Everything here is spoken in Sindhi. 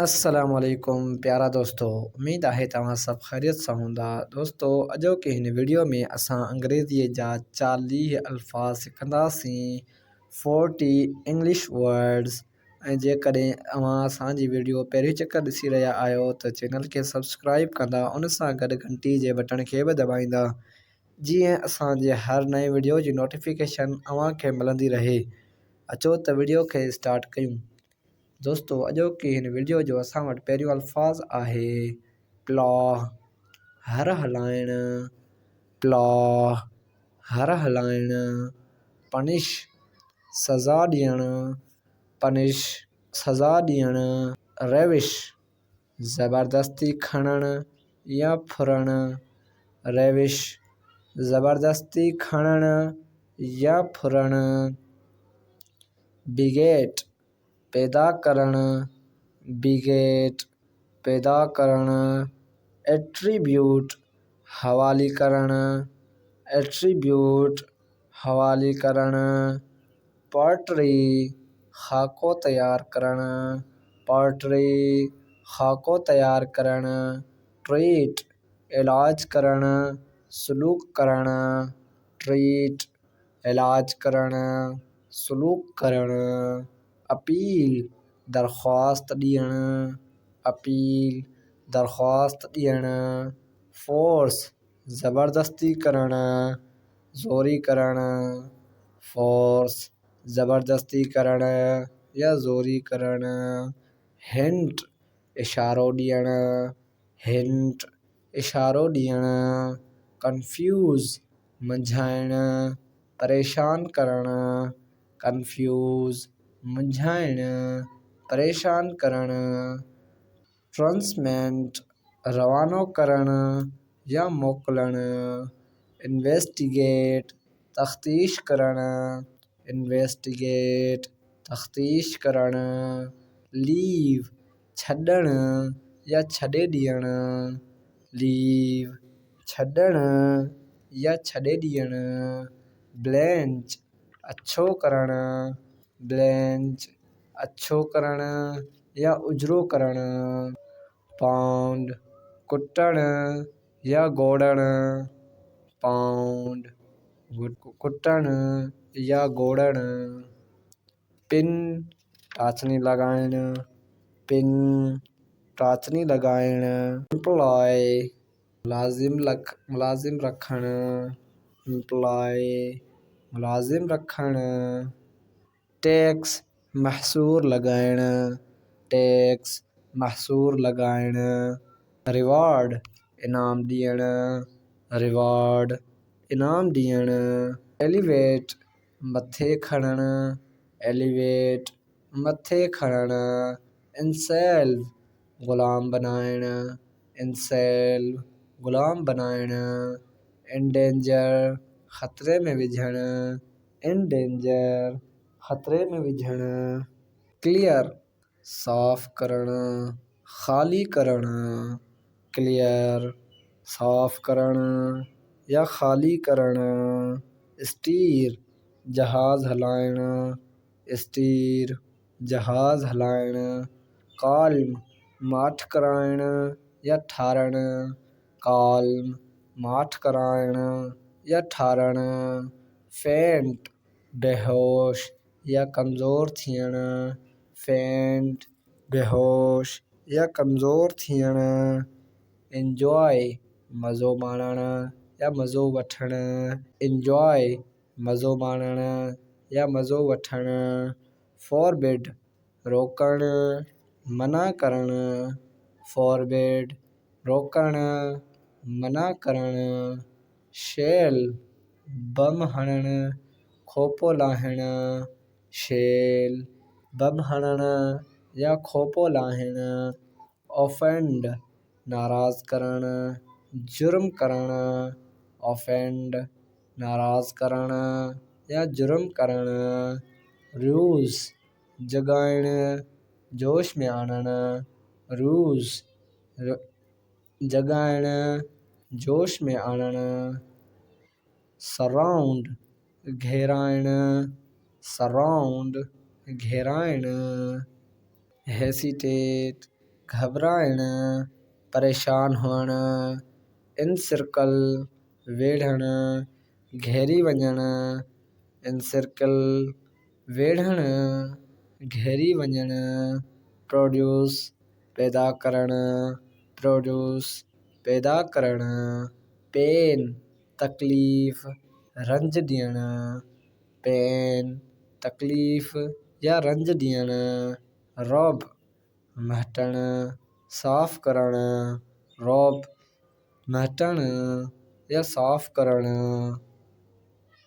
السلام عليڪم پيارا دوستو اميد آهي توهان سڀ خيريت سان هوندا دوستو اڄوڪي هن وڊيو ۾ اسان انگريزي جا 40 الفاظ سکنداسين 40 انگلش ورڊز ۽ جيڪڏهن اوهان اسان جي وڊيو پهريون چڪر ڏسي رهيا آهيو ته چينل کي سبسڪرائب ڪندا ان سان گڏ گهنٽي جي بٽڻ کي به دٻائيندا جيئن اسان جي هر نئين وڊيو جي نوٽيفڪيشن اوهان کي ملندي رهي. اچو ته وڊيو کي اسٽارٽ ڪيون. دوستو اڄوڪي هن وڊيو جو اسان وٽ پهريون الفاظ آهي پلاء، هر هلائڻ، پلاء، هر هلائڻ، پنش، سزا ڏيڻ، پنش، سزا ڏيڻ، روش، زبردستي کڻڻ يا ڦرڻ، روش، زبردستي کڻڻ يا ڦرڻ، بگيٽ، پيدا ڪرڻ، بگيٽ، پيدا ڪرڻ، ايٽريبيوٽ، حوالي ڪرڻ، ايٽريبيوٽ، حوالي ڪرڻ، پوئٽري، خاڪو تيار ڪرڻ، پوئٽري، خاڪو تيار ڪرڻ، ٽريٽ، علاج ڪرڻ، سلوڪ ڪرڻ، ٽريٽ، علاج ڪرڻ، سلوڪ ڪرڻ، اپيل، درخواست ڏيڻ، اپيل، درخواست ڏيڻ، فورس، زبردستي ڪرڻ، زوري ڪرڻ، فورس، زبردستي ڪرڻ يا زوري ڪرڻ، هنٽ، اشارو ڏيڻ، هنٽ، اشارو ڏيڻ، ڪنفيوز، منجهائڻ، پريشان ڪرڻ، ڪنفيوز، منجهائڻ، پريشان ڪرڻ، ٽرانسمينٽ، روانو ڪرڻ يا موڪلڻ، انويسٽيگيٽ، تفتيش ڪرڻ، انويسٽيگيٽ، تفتيش ڪرڻ، ليو، ڇڏڻ يا ڇڏي ڏيڻ، ليو، ڇڏڻ يا ڇڏي ڏيڻ، بلينچ، اڇو ڪرڻ، بلينچ، اڇو ڪرڻ يا اجرو ڪرڻ، پائونڊ، ڪٽڻ يا گوڙڻ، پائونڊ، ڪٽڻ يا گوڙڻ، پن، ٽاچني لڳائڻ، پن، ٽاچني لڳائڻ، امپلاءِ، ملازم ملازم رکڻ، امپلاءِ، ملازم رکڻ، ٽيڪس، محصول لڳائڻ، ٽيڪس، محصول لڳائڻ، ريوارڊ، انعام ڏيڻ، ريوارڊ، انعام ڏيڻ، ايليويٽ، مٿي کڻڻ، ايليويٽ، مٿي کڻڻ، انسيلو، غلام بنائڻ، انسيلو، غلام بنائڻ، انڊينجر، خطري ۾ وجهڻ، انڊينجر، خطري ۾ وجهڻ، ڪليئر، صاف ڪرڻ، خالي ڪرڻ، ڪليئر، صاف ڪرڻ يا خالي ڪرڻ، اسٽير، جهاز هلائڻ، اسٽير، جهاز هلائڻ، ڪالم، ماٺ ڪرائڻ يا ٺارڻ، ڪالم، ماٺ ڪرائڻ يا ٺارڻ، فينٽ، بيهوش يا ڪمزور ٿيڻ، فينٽ، بيهوش يا ڪمزور ٿيڻ، انجواءِ، مزو ماڻڻ يا مزو وٺڻ، انجواءِ، مزو ماڻڻ يا مزو وٺڻ، فوربڊ، روڪڻ، منع ڪرڻ، فوربڊ، روڪڻ، منع ڪرڻ، شيل، بم هڻڻ، کوپو لاهڻ، شيل، بم هڻڻ يا کوپو لاهڻ، آفينڊ، ناراض ڪرڻ، جرم ڪرڻ، آفينڊ، ناراض ڪرڻ يا جرم ڪرڻ، روز، جڳائڻ، جوش ۾ آڻڻ، روز، جڳائڻ، جوش ۾ آڻڻ، سرائونڊ، گهيرائڻ، سرائونڊ، گهيرائڻ، هيسيٽيٽ، گهٻرائڻ، پريشان هئڻ، انسرڪل، ويڙهڻ، گهيري وڃڻ، انسرڪل، ويڙهڻ، گهيري وڃڻ، پروڊيوس، پيدا ڪرڻ، پروڊيوس، پيدا ڪرڻ، پين، تڪليف، رنج ڏيڻ، پين، تڪليف يا رنج ڏيڻ، رعب، مهٽڻ، صاف ڪرڻ، رعب، مهٽڻ يا صاف ڪرڻ۔